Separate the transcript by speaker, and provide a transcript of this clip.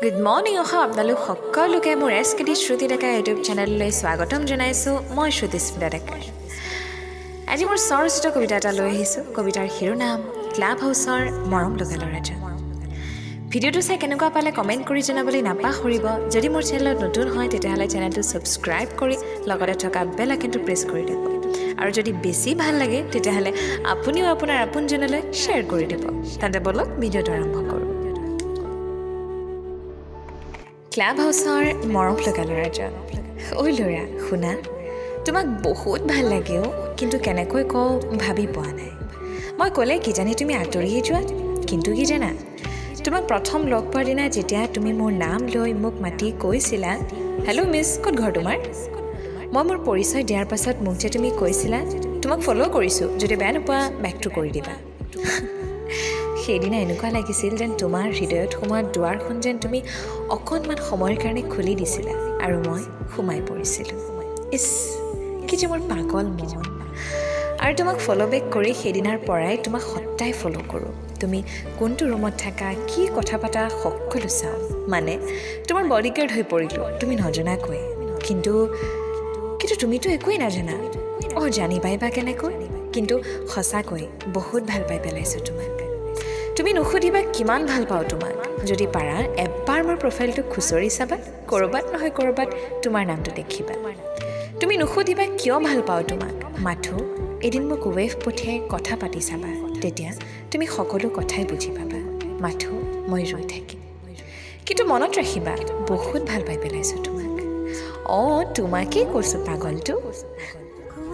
Speaker 1: Good morning Assam, আপোনালোক সকলোকে মোৰ এছ কে ডি শ্ৰুতি ডেকা ইউটিউব চেনেললৈ স্বাগতম জনাইছোঁ। মই শ্ৰুতিস্মিতা ডেকা। আজি মোৰ স্বৰচিত কবিতা এটা লৈ আহিছোঁ। কবিতাৰ শিৰোনাম ক্লাব হাউচৰ মৰম লগা ল'ৰাজন। ভিডিঅ'টো চাই কেনেকুৱা পালে কমেণ্ট কৰি জনাবলৈ নাপাহৰিব। যদি মোৰ চেনেলত নতুন হয়, তেতিয়াহ'লে চেনেলটো ছাবস্ক্ৰাইব কৰি লগতে থকা বেল আইকনটো প্ৰেছ কৰি দিব আৰু যদি বেছি ভাল লাগে, তেতিয়াহ'লে আপুনিও আপোনাৰ আপোনজনলৈ শ্বেয়াৰ কৰি দিব। তেন্তে ব'লক, ভিডিঅ'টো আৰম্ভ কৰোঁ। ক্লাব হাউচৰ মৰম লগা ল'ৰাজন। ঐ ল'ৰা, শুনা, তোমাক বহুত ভাল লাগে অ', কিন্তু কেনেকৈ কওঁ ভাবি পোৱা নাই। মই ক'লে কিজানি তুমি আঁতৰিয়ে যোৱা। কিন্তু কি জানা, তোমাক প্ৰথম লগ পোৱাৰ দিনা যেতিয়া তুমি মোৰ নাম লৈ মোক মাতি কৈছিলা, "হেল্ল' মিছ, ক'ত ঘৰ তোমাৰ?" মই মোৰ পৰিচয় দিয়াৰ পাছত মোক যে তুমি কৈছিলা, "তোমাক ফ'ল' কৰিছোঁ, যদি বেয়া নোপোৱা বেকটো কৰি দিবা", সেইদিনা এনেকুৱা লাগিছিল যেন তোমাৰ হৃদয়ত সোমোৱা দুৱাৰখন যেন তুমি অকণমান সময়ৰ কাৰণে খুলি দিছিলা আৰু মই সোমাই পৰিছিলোঁ। ইছ, কি যে মোৰ পাগল মন! আৰু তোমাক ফ'ল' বেক কৰি সেইদিনাৰ পৰাই তোমাক সদায় ফ'ল' কৰোঁ। তুমি কোনটো ৰুমত থাকা, কি কথা পাতা, সকলো চাওঁ। মানে তোমাৰ বডিগাৰ্ড হৈ পৰিলোঁ তুমি নজনাকৈয়ে। কিন্তু কিন্তু তুমিতো একোৱেই নাজানা। অঁ, জানিবাই বা কেনেকৈ? কিন্তু সঁচাকৈ বহুত ভাল পাই পেলাইছোঁ তোমাক। তুমি নুসুধিবা কিমান ভাল পাওঁ তোমাক। যদি পাৰা, এবাৰ মোৰ প্ৰফাইলটো খুচৰি চাবা। ক'ৰবাত নহয় ক'ৰবাত তোমাৰ নামটো দেখিবা। তুমি নুসুধিবা কিয় ভাল পাওঁ তোমাক। মাথো এদিন মোক ৱেভ পঠিয়াই কথা পাতি চাবা। তেতিয়া তুমি সকলো কথাই বুজি পাবা। মাথো মই ৰৈ থাকিম। কিন্তু মনত ৰাখিবা, বহুত ভাল পাই পেলাইছোঁ তোমাক। অঁ, তোমাকেই কৈছোঁ, পাগলটো।